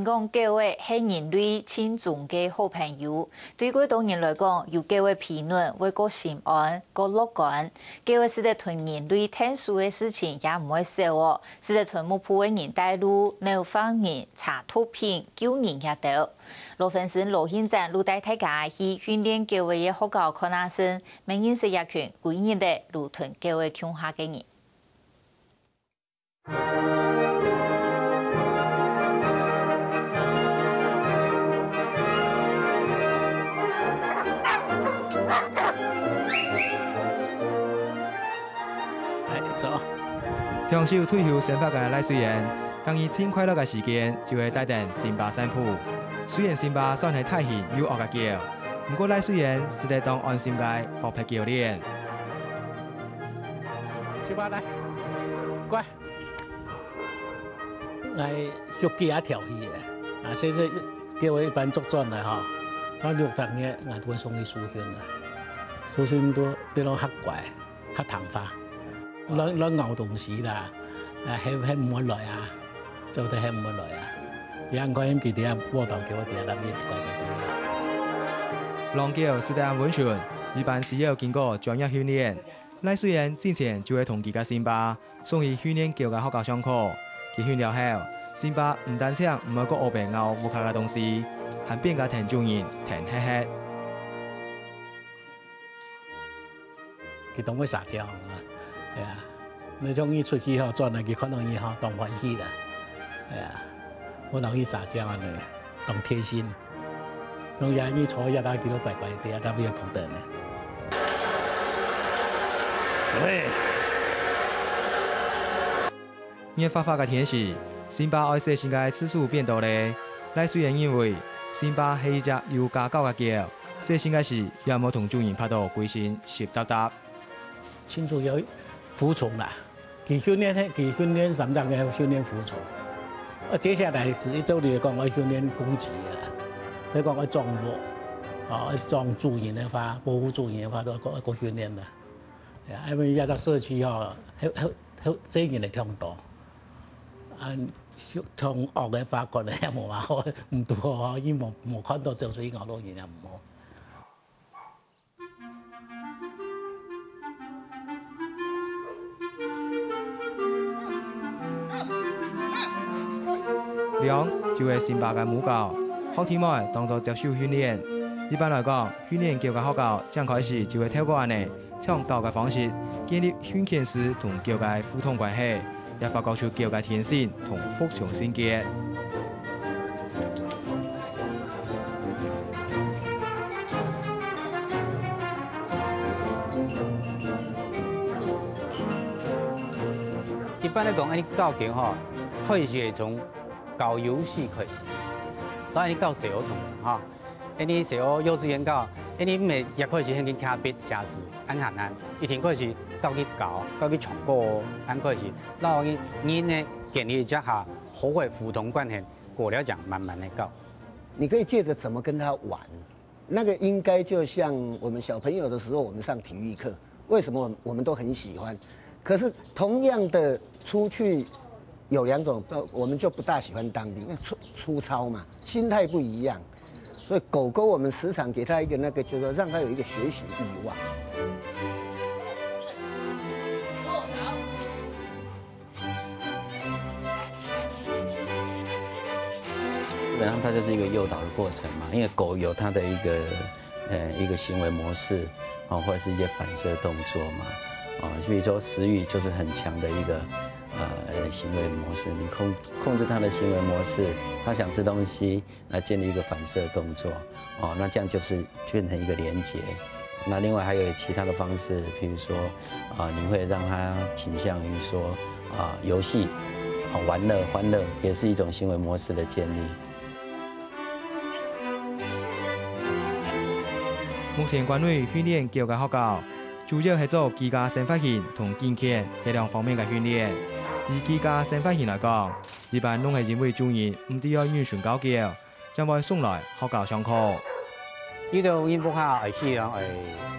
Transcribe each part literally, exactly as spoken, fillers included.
講狗仔係人類盡忠个好朋友，對過多人來講，有狗仔陪伴會過心安、過樂觀。狗仔使得同人類𢯭手个事情也毋會少哦，使得同目布个人帶路、挼犯人、查毒品、救人這兜。羅芬森、羅興展就帶大家去訓練狗仔个學校看啊先，乜認識這群歸日仔就同狗仔共下个人。 來，走。享受退休生活个賴瑞賢，逐日盡快樂个時間就係帶等辛巴散步。雖然辛巴算係大型又惡个狗，毋過賴瑞賢實在當安心个寶貝教練。辛巴來，乖。 𠊎畜雞仔跳起个，啊，所以說叫𠊎一般作戰來吼，到六隻月𠊎都會送去受訓个，受訓都變到較乖，較聽話，亂亂咬東西啦，啊，喊喊毋會來啊，做得喊毋會來啊，也毋可以佢佇遐窩頭叫𠊎佇遐搭佢乖乖。狼狗實在恁溫馴，一般需要經過專業訓練。 賴瑞賢進前就係同佢个辛巴送去訓練狗个學校上課。佢訓了後，辛巴毋單淨毋會過烏白咬屋下个東西，還變甲同主人𢯭忒忒。佢當會撒嬌啊，係啊，你像你出去吼，轉來佢看到你吼，當歡喜啦，係啊，會同你撒嬌安尼。 當貼心。講也你坐一下，佢都乖乖地啊，特別有負擔呢。喂。熱發發个天時，辛巴愛洗身个次數變多咧。賴瑞賢認為，辛巴係一隻有家教个狗，洗身个時也無同主人拍到歸身濕答答。清楚有服從啦。 佢訓練，佢訓練三隻月訓練服從。啊，接下來係照理來講，愛訓練攻擊个啦。比如講愛撞屋，哦，愛撞主人个話，保護主人个話，都愛過，愛過訓練个。哎呀，因為這個社區吼，後，後，後，細人仔忒多。啊，忒惡个話，可能也無辦法，毋多吼，佢無，無看到，走出去咬到人也毋好。 狼就係辛巴个母狗，學弟妹當多接受訓練。一般來講，訓練狗个學校正開始就會透過恁呢，像教个方式，建立訓犬師同狗个互動關係。 也發覺出狗个天性同服從性格。一般來講，恁呢教狗吼，開始係從搞遊戲開始，當然搞小兒童吼。 恁呢小學、幼稚園到，恁呢毋係一開始先去卡筆寫字，恁簡單，一定開始教佢搞，教佢唱歌，恁開始，然後呢，人呢建立一下好个互動關係，過了講慢慢个搞。你可以借着怎麼跟他玩，那個應該就像我們小朋友的時候，我們上體育課，為什麼我們都很喜歡？可是同樣的出去有兩種，呃，我們就不大喜歡當兵，那粗，粗糙嘛，心態不一樣。 所以狗狗我們時常給牠一個那個，就是說讓牠有一個學習慾望。基本上它就是一個誘導的過程嘛，因為狗有牠的一個，呃，一個行為模式，哦，或者是一些反射動作嘛，哦，比如說食慾就是很強的一個，呃，行為模式，你控，控制牠的行為模式，牠想吃東西， 來建立一個反射動作，哦，那這樣就是變成一個連結。那另外還有其他的方式，譬如說，啊，你會讓牠傾向於說，啊，遊戲，啊，玩樂，歡樂也是一種行為模式的建立。目前關內訓練狗个學校，主要係做居家生活型同警犬這兩方面个訓練。以居家生活型來講，一般攏係因為主人毋知愛仰般教狗， 正會送來學校上課。有兜人屋下愛飼養愛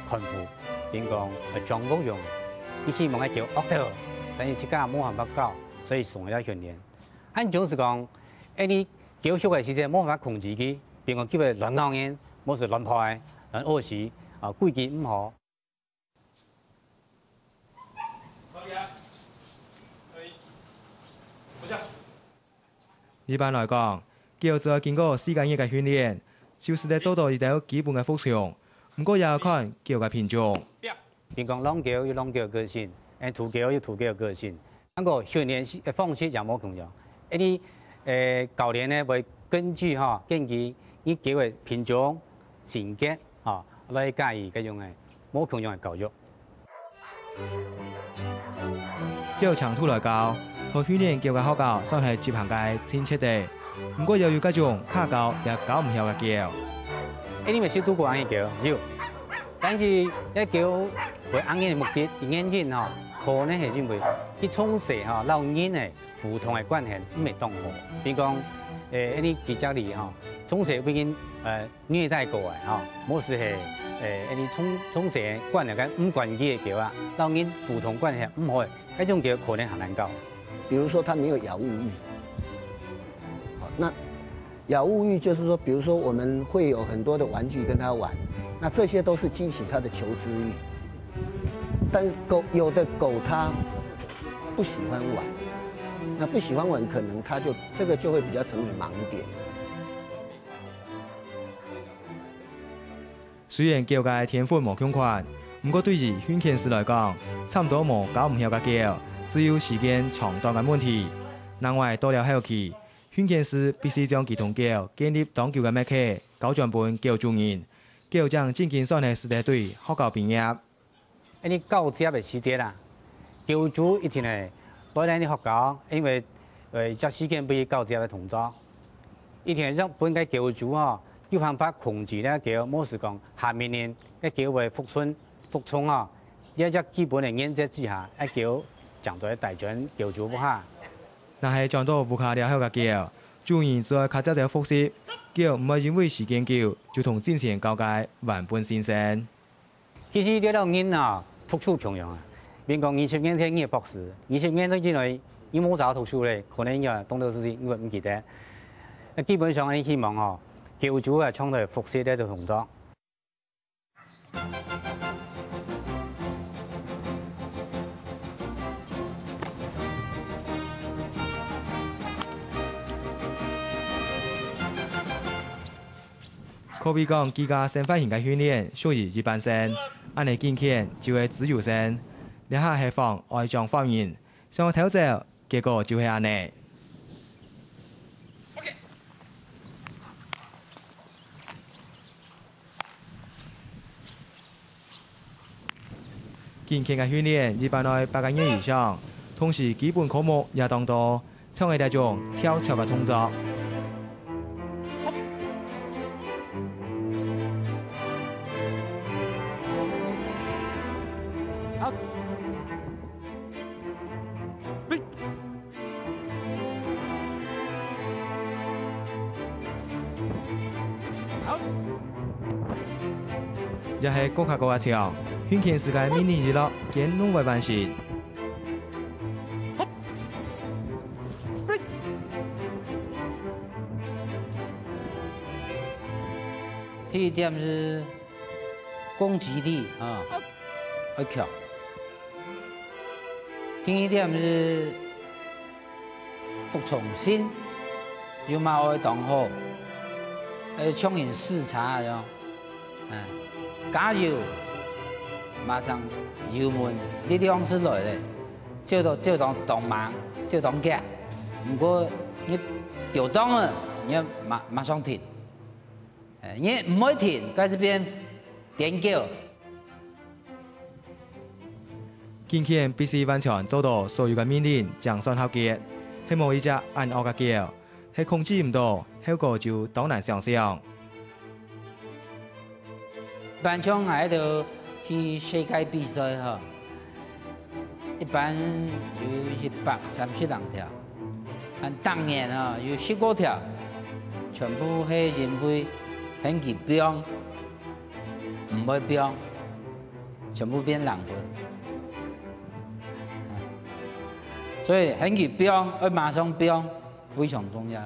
看護，比如講愛掌屋用，佢希望愛狗惡透，但是自家無辦法教，所以送來訓練。恁總係講，恁呢狗畜个時節無法控制佢，比如講佢會亂咬人，無係亂吠、亂屙屎，啊，規矩毋好。 一般來講，狗只愛經過四個月个訓練，就使得做到一兜基本个服從，毋過也要看狗个品種。比如講，狼狗有狼狗个個性，誒，土狗有土狗个個性，該個訓練係，呃，方式也無共樣。因為，呃，教練呢會根據吼，根據你狗个品種、性格， 吼，來加以該種个無共樣个教育。照程度來講，在訓練狗个學校算係執行个盡徹底，毋過也有該種較教也教毋曉个狗。誒，你有識堵過恁樣个狗？有，但是該狗會恁樣个目的，原因吼，可能係因為佢從細吼，摎人个互動个關係毋係當好。比如講，誒，恁樣舉隻例吼，從細分人，呃， 虐待過个吼，無就係，誒，恁樣從，從細慣了个毋管佢个狗啊，摎人互動關係毋好个，該種狗可能很難教。比如說牠沒有咬物慾，好，那咬物慾就是說，比如說我們會有很多的玩具跟牠玩，那這些都是激起牠的求知慾。但是狗，有的狗牠不喜歡玩，那不喜歡玩，可能牠就，這個就會比較成為盲點。 雖然狗个天分無共款，毋過對於訓犬師來講，差毋多無教毋曉个狗，只有時間長短个問題。另外，到了後期，訓犬師必須將佢同狗建立當久个默契，交轉分狗主人。狗正正經算係使得對學校畢業。 恁樣交接个時節啦，狗主一定係來到學校，因為，呃，這時間分佢交接个動作，一定係愛分該狗主吼，有辦法控制該狗，無就講下命令，該狗會服從，服從吼。這隻基本个原則之下，該狗正做得帶轉狗主屋下。若係轉到屋下了後个狗，主人就愛較早兜複習，狗毋會因為時間久，就同進前教个還分新鮮。 其實這兜人啊，讀書共樣啊。比如講二十年前你係博士，二十年以內你無再讀書咧，可能你啊當多事情你會毋記得。那基本上，𠊎希望吼，狗主啊，常來複習這兜動作。 可以講，居家生活型个訓練屬於一般性，恁樣訓犬就係自由性。這下係放愛掌法人，想愛偷走，結果就係恁樣。訓犬个訓練一般愛八個月以上，同時基本科目也當多， 像係這種跳躍个動作。好。好。也係各下各个場，訓犬師个命令一落，見弄會完成。 第一點係攻擊力啊，愛強。第二點係服從性，有嘛愛當好，愛像人駛車樣。 哎，加油！馬上油門，力量就來了，走到，走到當猛，走當遽。毋過你丟檔了，你愛馬，馬上停。哎，你毋會停，該就變癲狗。訓犬必須完全做到所有个命令，正算合格。係無一隻恁惡个狗， 係控制毋到，後果就當難想像。一般像𠊎兜去世界比賽吼，一般有一百三十零條，但當然吼有十過條，全部係因為喊佢放，毋會放，全部變零分。所以喊佢放，愛馬上放， 非常重要。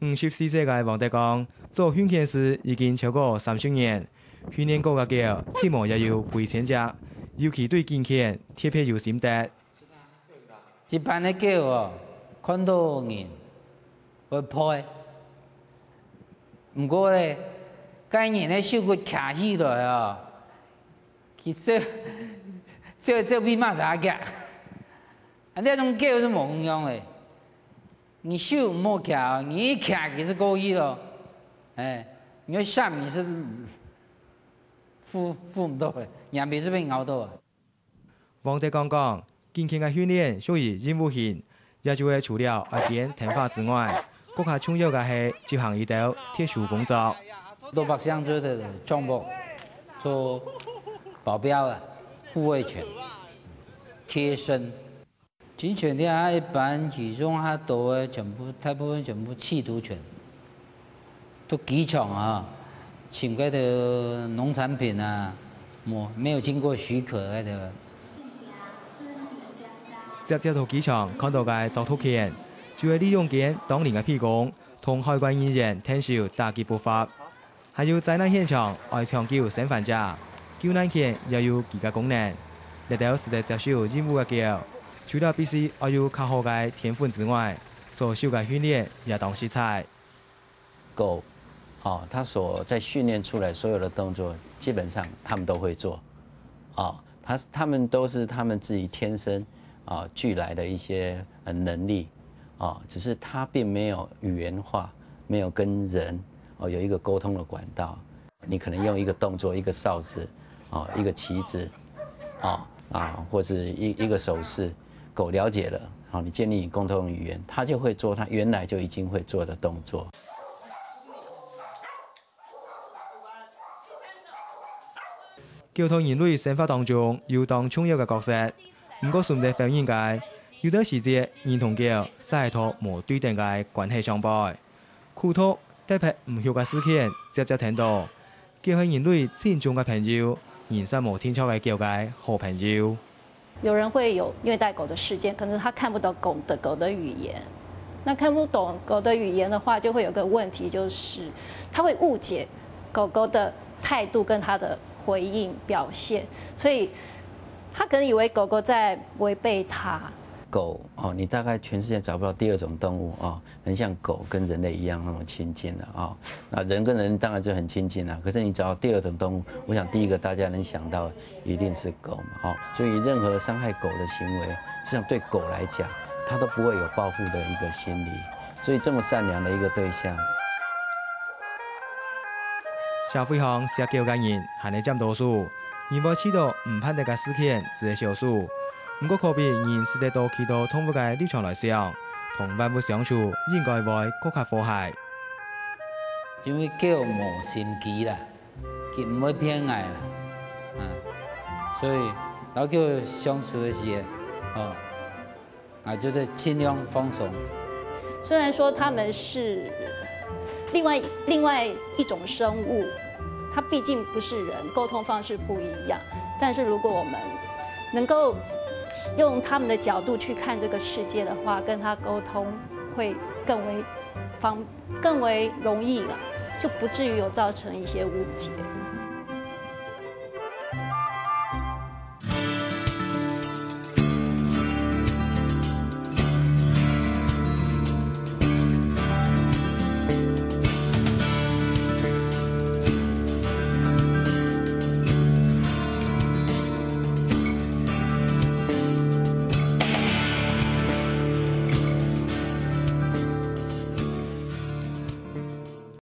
五十四歲个黃德光做訓犬師已經超過三十年，訓練過个狗，起碼也有幾千隻，尤其對警犬特別有心得。一般个狗哦，看到人會吠，毋過咧，該人个手骨擎起來哦，佢就就就比馬還遽。啊，這種狗係無共樣个。 你手毋好擎哦，你一擎佢就過去咯。哎，你要閃，你係扶扶毋到个，兩邊就被咬到啊。黃德光講，警犬个訓練屬於任務型，也就係除了愛編天花之外，更加重要个係執行一兜特殊工作。老百姓做个帳目，做保鏢啊，護衛犬，貼身。 警犬這下一般其中較多个全部，大部分全部緝毒犬，都機場啊，尋該兜農產品啊，無，沒有經過許可該兜。接接到機場看到个捉毒犬，就係利用間當年个披公，同海關人員𢯭手打擊不法。 還有災難現場愛搶救生還者，救難犬也有佢个功能。這兜使得接受任務个狗，除了必須愛有較好个天分之外，所受个訓練也當實在。狗，哦，它所在訓練出來所有的動作，基本上他們都會做，哦，它他們都是他們自己天生啊、具來的一些呃能力，啊、只是它並沒有語言化，沒有跟人哦有一個溝通的管道。你可能用一個動作、一個哨子，哦，一個旗子，哦啊，或是一一個手勢，狗了解了，好，你建立你共同語言，它就會做它原來就已經會做的動作。狗在人類生活當中有當重要个角色，毋過毋得否認个，有兜時節人同狗就係在無對等个關係上背。苦毒、特別毋畜个事件接接聽到，狗係人類盡忠个朋友，人煞無定著个狗个好朋友。有人會有虐待狗的事件，可是他看不懂狗的狗的語言。那看不懂狗的語言的話，就會有个問題，就是他會誤解狗狗的態度跟它的回應表現，所以他可能以為狗狗在違背他。狗哦，你大概全世界找不到第二種動物哦，能像狗跟人類一樣那麼親近的哦。那人跟人當然就很親近了，可是你找到第二種動物，我想第一個大家能想到一定是狗嘛，哦。所以任何傷害狗的行為，實際上對狗來講，它都不會有報復的一個心理。所以這麼善良的一個對象，社會項惜狗个人還係佔多數，認為試著毋盼得个事件只係少數。毋過可比人試得到企到動物个立場來想，同萬物相處應該會更加和諧。因為狗無心機啦，佢毋會騙𠊎啦，啊，所以摎狗相處个時節，哦， 啊，就係盡量放鬆。雖然說牠們是另外另外一種生物，牠畢竟不是人，溝通方式不一樣。但是如果我們能夠用牠們的角度去看這個世界的話，跟牠溝通會更為方更為容易了，就不至於有造成一些誤解。